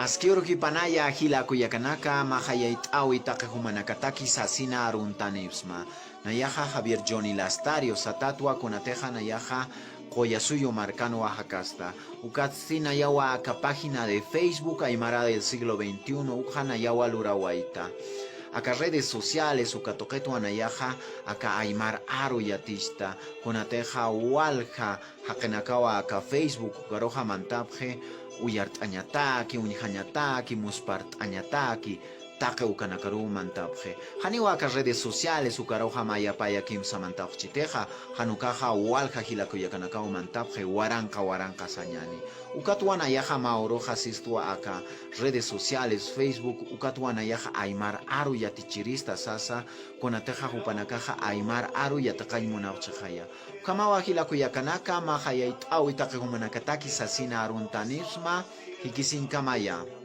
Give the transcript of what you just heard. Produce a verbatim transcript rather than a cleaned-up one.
Aski urukipanaya jila kuyakanaka, mä jayayt'äwi taqi jumanakataki sasina aruntanipxsma. Nayaxa Javier Johnny Lastario satätwa, kunatixa nayaxa Qullasuyu markanwa jakasta. Ukatsti nayawa aka página de Facebook Aymara del Siglo veintiuno, ukxa nayawa lurawayta. Aka redes sociales uka tuqitwa nayaxa aka aymar aru yatichta, kunatixa walja jaqinakawa aka Facebook ukaruxa mantapxi uyart'añataki, uñjañataki, muspart'añataki, taqi ukanakaruw mantapxi. Janiwa aka redes sociales ukaruxa mä yapaya kimsa mantapxchitixa, jan ukaxa walja jila kuyakanakaw mantapxi, waranqa waranqa sañani. Ukatwa nayaxa mä uruxa sistwa aka redes sociales, Facebook, ukatwa nayaxa aymar aru yatichirista sasa, kunatixa jupanakaxa aymar aru yatiqañ munapxchixaya. Ukhamawa jila kuyakanaka, mä jayayt'äwi taqi jumanakataki sasina aruntanipxsma, jikisiñkamaya.